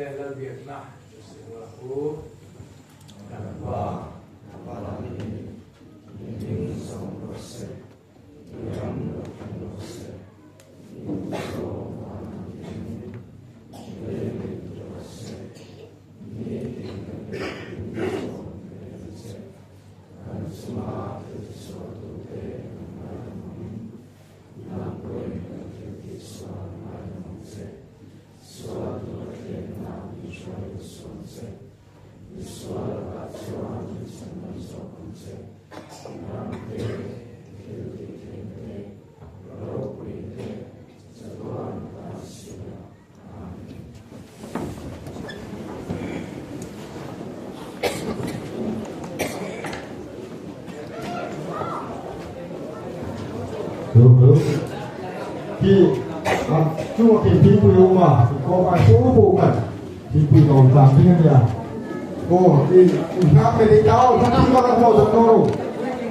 Le Lalbiakna Sihua u Kan Pa, Pathian, i hming zawng rawh se, i ram lo thleng rawh se, i duhzawng van ang thlengin lei leh ti rawh se, nitin kan eitur zawng pe ang che, kan chunga thil tisualtute kan ngaidam angin, nang pawhin kan thil tihsual ngaidam ang che. Sual tur a thlenna i hruai ta sual che. I sual lakah chuan i chhan zawk ang che. I ram te, i thil tih theih te, ropui te, chatuan ta si a. Amen. Khi chung a khi thingpui a awm a inkhawm ai fo fo khan thingpui ka awm tlang ding a nia aw i i hnam mai dei tau khan thing bak a hmuh zawk dawn lo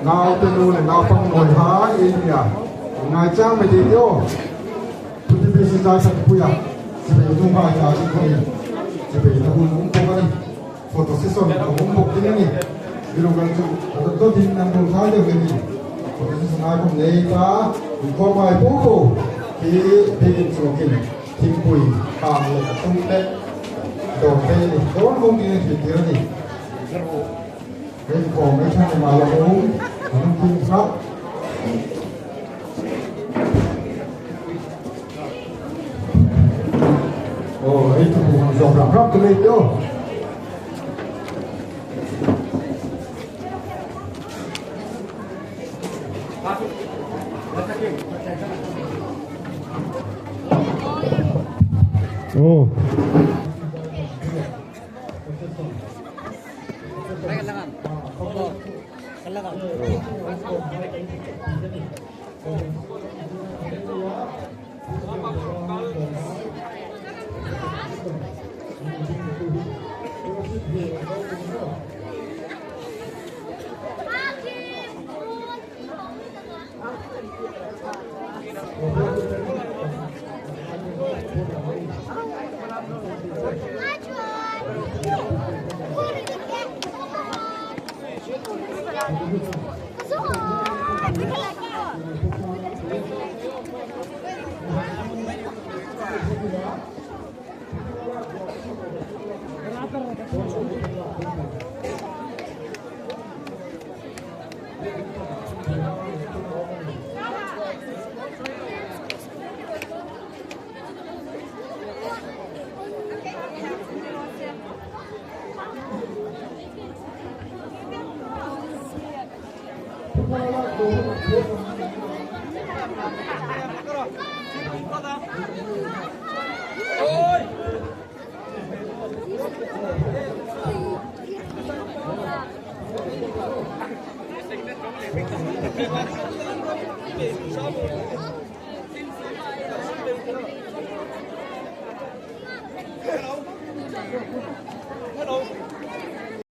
naute nu leh naupang nawi hai i nia ngai chang mai dei te aw Putipisi zai khat puia chibei hnung hai ta ding khaw in chibei na hun awm bawk a ni photo session a awm bawk ding a ni bilogan chu a dawt dawt in an rawn khai deuh hle a ni photo session ai khawm nei ta inkhawm ai po po hi biakin chhuakin thingpui hang leh a tum leh dawr te a ni dawn kawng ding a thlir tir a ni hei inkhawm ei than engmah lo awm an awm thing hrap. Aw hei chu hmuh zawk rap rap te mai te aw. Aw.